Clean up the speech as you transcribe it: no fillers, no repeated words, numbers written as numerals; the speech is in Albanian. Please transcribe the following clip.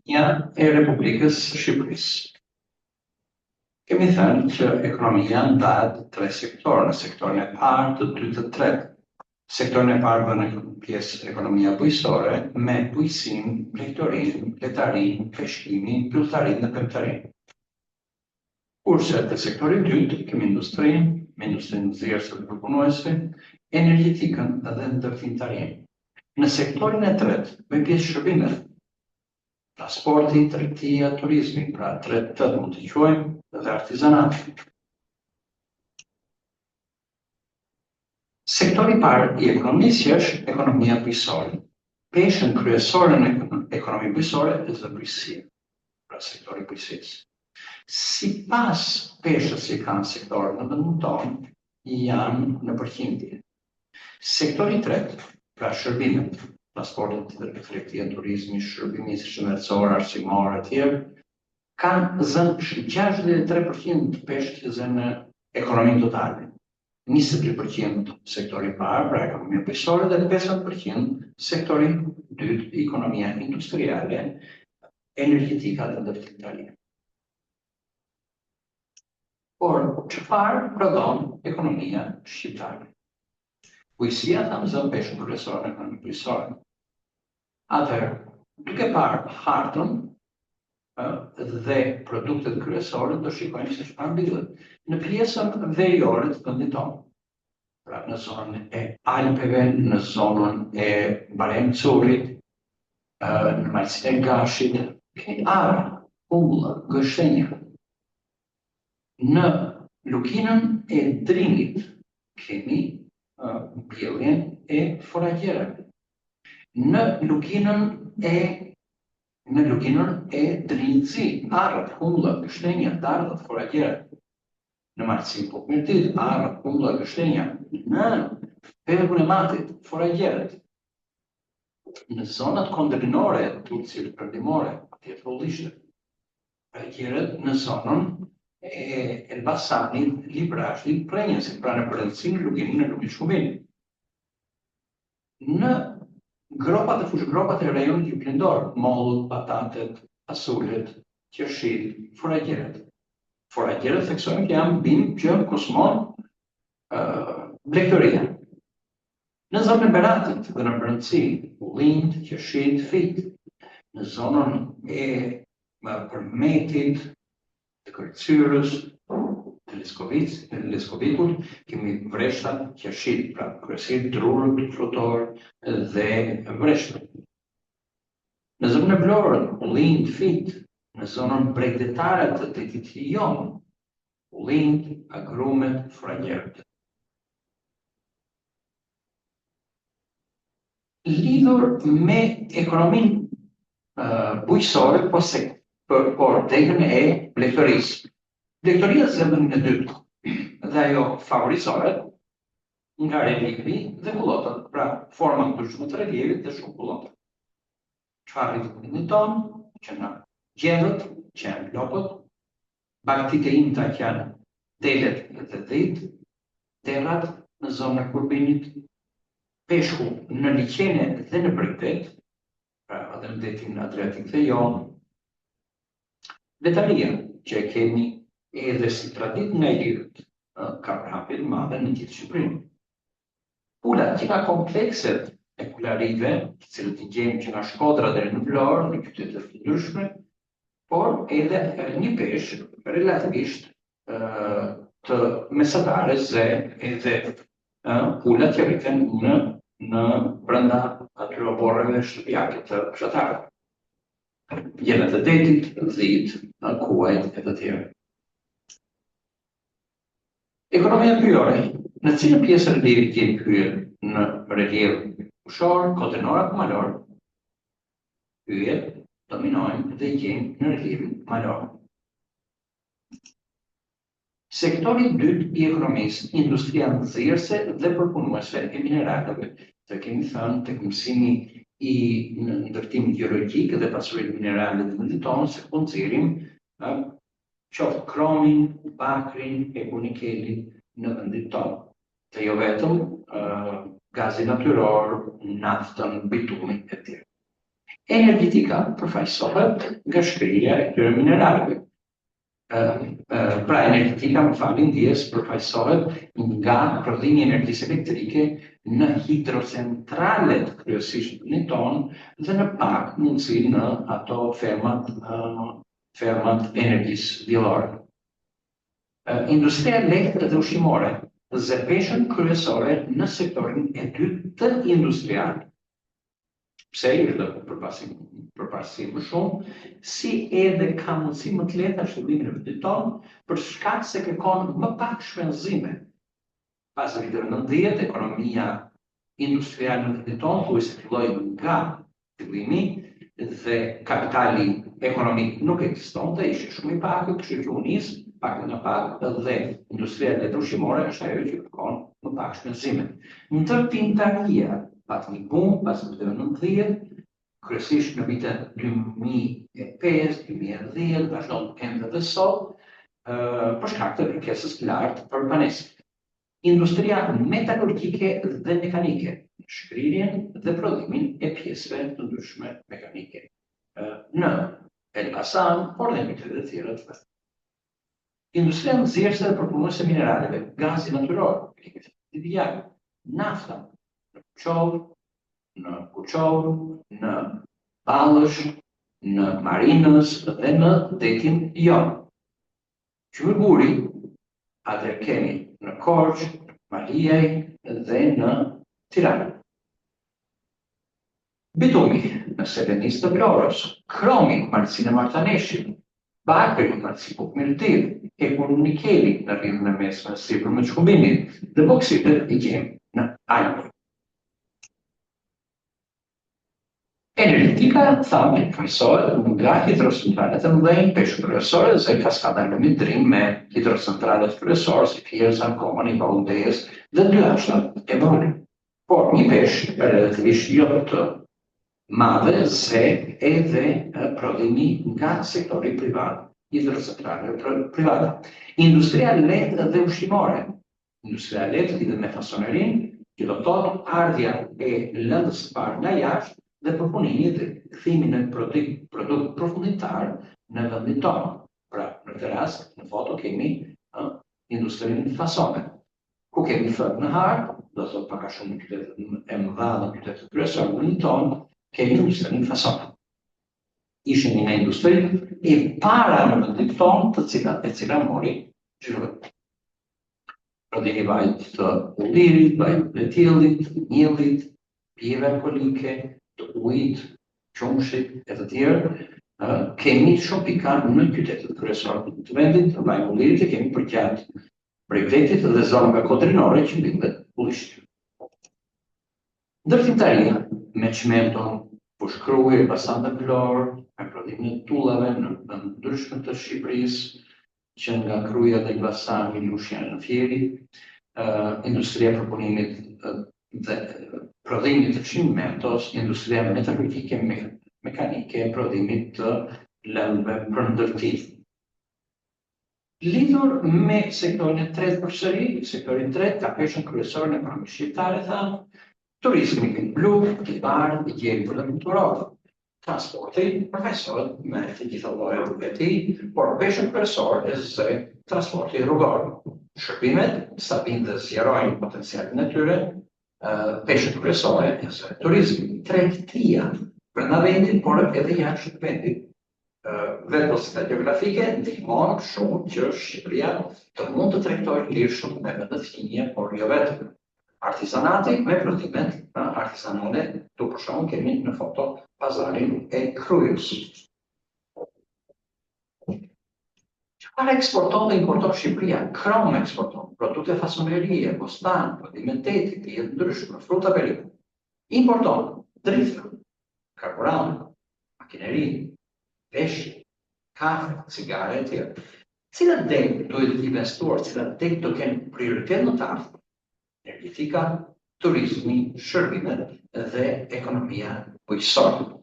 Ekonomia e Republikës së Shqipërisë. Kemi thënë që ekonomia ndahet në tre sektorë, në sektorin e parë, të dytë të tretë. Sektorin e parë bën pjesë ekonomia bujqësore me bujqësinë, blegtorinë, bletarinë, peshkimin, pylltarinë dhe pemëtarinë. Kurse te sektori i dytë kemi industrinë, me industrinë nxjerrëse dhe përpunuese, energjetikën dhe ndërtimtarinë. Në sektorin e tretë bëjnë pjesë shërbimet, transporti, tregtia, turizmi, pra tre T mund t'i quajmë dhe artizanati. Sektori i parë i ekonomisë që është ekonomia bujqësore. Peshën kryesore në ekonominë bujqësore e zë bujqësia, pra sektori i bujqësisë. Sipas peshës që kanë sektorët në vendin tonë, janë në përqindje. Sektori i tretë, pra shërbimet, transporti, tregtia, turizmi, shërbimi shëndetësor, arsimor etj, kanë zënë 63 për qind të peshës që zënë në ekonominë totale. 22% sektori i parë, pra ekonomia bujqësore dhe 50% sektori i dytë, ekonomia industriale, energjetika dhe ndërtimtaria. Por, çfarë prodhon ekonomia shqiptare? Bujqësia thamë zë peshën kryesore në ekonominë bujqësore. Atëherë, duke parë hartën dhe produktet kryesore, do shikojmë se çfarë mbillet në pjesën veriore të vendit tonë. Pra në zonën e Alpeve, në zonën e Bajram Currit, në Malësinë e Gashit, kemi arra, kumbulla, gështenja. Në luginën e Drinit kemi mbjelljen e foragjerave. Në luginën e në luginën e Drinit Zi, arrat, kumbullat, gështenjat, dardhat, foragjerat. Në Malësinë Pukë Mirditë, arrat, kumbullat, gështenjat. Në Pellgun e Matit, foragjerat. Në zonat kodrinore, Durrësit Perëndimore, patjetër ullishtet. Foragjerat në zonën e Elbasanit, Librazhdit, Prrenjasit, pra në brendësi në luginën e lumit Shkumbin. Në gropat e fushëgropat e rajonit juglindor, mollët, patatet, fasulet, qershitë, foragjeret. Foragjeret theksojmë që janë bimë që konsumon blegtoria. Në zonën e Beratit dhe në brendësi, ullinjtë, qershitë, fiqtë. Në zonën e Përmetit, të Këlcyrës, të Leskovicës, të Leskovikut, kemi vreshtat, qershitë, pra kryesisht drurët frutorë dhe vreshtat. Në zonën e Vlorës, ullinjtë, fiqtë, në zonën bregdetare të detit Jon, ullinjtë, agrumet, foragjerët. Lidhur me ekonominë bujqësore, po se për, por degën e blegtorisë. Blegtoria zë vendin e dytë dhe ajo favorizohet nga relievi dhe kullotat, pra forma të ndryshme të relievit dhe shumë kullota. Çfarë rritet në vendin tonë? Që nga gjedhët, që janë lopët, Bagëtitë e imta që janë delet dhe dhitë, derrat në zonën e Kurbinit, peshku në liqene dhe në bregdet, pra edhe në detin Adriatik dhe Jon, bletaria që e kemi edhe si traditë nga ilirët, ka përhapje të madhe në gjithë Shqipërinë. Pulat që nga komplekset e pularive, të cilët i gjejmë që nga Shkodra deri në Vlorë, në qytete të ndryshme, por edhe një peshë relativisht të mesatares dhe edhe pulat që rriten në në brenda atyre oborreve shtëpiake të fshatarëve. Gjelat e detit, dhitë, kuajt e të tjerë. Ekonomia pyjore, në cilën pjesë të relievit gjejmë pyjet në reliev fushor, kodrinor apo malor? Pyjet dominojnë dhe i gjejmë në relievin malor. Sektori i dytë i ekonomisë, industria nxjerrëse dhe përpunuese e mineraleve. Të kemi thënë tek mësimi i ndërtimit gjeologjik dhe pasuritë minerale të vendit tonë se ku nxjerrim qoftë kromin, bakrin, hekun nikelin në vendin tonë. Dhe jo vetëm, gazin natyror, naftën, bitumin etj. Energjetika përfaqësohet nga shkrirja e këtyre mineraleve. Pra energjetika, më falni, ndjesë, përfaqësohet nga prodhimi i energjisë elektrike në hidrocentralet kryesisht në tonë dhe në pak mundësi në ato fermat fermat e energjisë diellore. Industria e lehtë dhe ushqimore zë peshën kryesore në sektorin e dytë industrial. Pse i është dhënë përparësi përparësi më shumë, si edhe ka mundësi më të lehta zhvillimi në vendin tonë, për shkak se kërkon më pak shpenzime. Pas viteve 90, ekonomia industriale në vendin tonë thuajse filloi nga fillimi dhe kapitali ekonomik nuk ekzistonte, ishte shumë i pakët, kështu që u nis pak nga pak dhe industria e lehtë ushqimore është ajo që kërkon më pak shpenzime. Ndërtimtaria pati një bum pas viteve 90, kryesisht në vitet 2005, 2010, vazhdon ende dhe sot, për shkak të kërkesës të lartë për banesë. Industria metalurgjike dhe mekanike, shkrirjen dhe prodhimin e pjesëve të ndryshme mekanike në Elbasan, por dhe në qytete të tjera të vendit. Industria nxjerrëse dhe përpunuese e mineraleve, gazi natyror, Divjakë, nafta, në Kuçovë, në Kuçovë, në Ballsh, në Marinëz dhe në detin Jon. Qymyrguri, atëherë kemi në Korçë, në Maliaj dhe në Tiranë. Bitumi, në Selenicë të Vlorës, kromi, Malësinë e Martaneshit, bakri, Malësi Pukë Mirditë, hekur nikeli në rrjedhën e mesme sipërme të Shkumbinit dhe boksitet i gjejmë në Alb. Energjetika, thamë, përfaqësohet nga hidrocentralet e mëdhenj, peshën kryesore zë kaskada e lumit Drin me hidrocentralet kryesore si Fierza, Komani, Vau i Dejës dhe dy ashtat e vogël. Por një peshë relativisht jo të madhe zë edhe prodhimi nga sektori privat, hidrocentraleve private. Industria e lehtë dhe ushqimore. Industria e lehtë lidhet me fasonerinë, që do të thotë ardhja e lëndës së parë nga jashtë dhe përpunimi dhe kthimi në produkt, produkt përfundimtar në vendin tonë. Pra, në këtë rast, në foto kemi industrinë fasone. Ku kemi thënë në hartë, do të thotë pak a shumë në qytetet e mëdha dhe qytetet kryesore në vendin tonë, kemi industrinë fasone. Ishin një nga industritë e para në vendin tonë, të cila e cila mori zhvillim. Prodhimi i vajit të ullirit, vajit të diellit, miellit, pijeve alkoolike, të ujit, qumështit e të tjerë, kemi shumë pika në qytetet kryesore të vendit, vajin e ullirit e kemi përgjatë bregdetit dhe zonave kodrinore që mbillet ullishti. Ndërtimtaria me çimenton, Fushë-Krujë, Elbasan dhe Vlorë, me prodhimin e tullave në vende të ndryshme të Shqipërisë, që nga Kruja dhe Elbasani, Lushnja në Fieri, industria e përpunimit dhe prodhimit të çimentos, industria metalurgjike mekanike e prodhimit të lëndëve për ndërtim. Lidhur me sektorin e tretë përsëri, sektori i tretë ka peshën kryesore në ekonominë shqiptare, thamë, turizmi blu, i bardhë, i gjelbër dhe kulturor. Transporti përfaqësohet me të gjitha llojet e tij, por peshën kryesore e zë transporti rrugor. Shërbimet sa vijnë dhe zgjerojnë potencialin e tyre, peshën kryesore e zë turizmi. Tregtia brenda vendit, por edhe jashtë vendit Vetë pozita gjeografike ndihmon shumë që Shqipëria të mund të tregtojë lirshëm me vendet fqinje, por jo vetëm. Artizanati me prodhimet artizanale, këtu për shembull kemi në foto pazarin e Krujës. Çfarë eksporton dhe importon Shqipëria? Krom eksporton, produkte fasonerie, bostan, prodhime deti, pije të ndryshme, fruta perime. Importon drithëra, karburant, makineri, veshje, kafe, cigare e tjerë. Cilat degë duhet investuar, cilat degë do kenë prioritet në të ardhmen? Energjetika, turizmi, shërbimet dhe ekonomia bujqësore.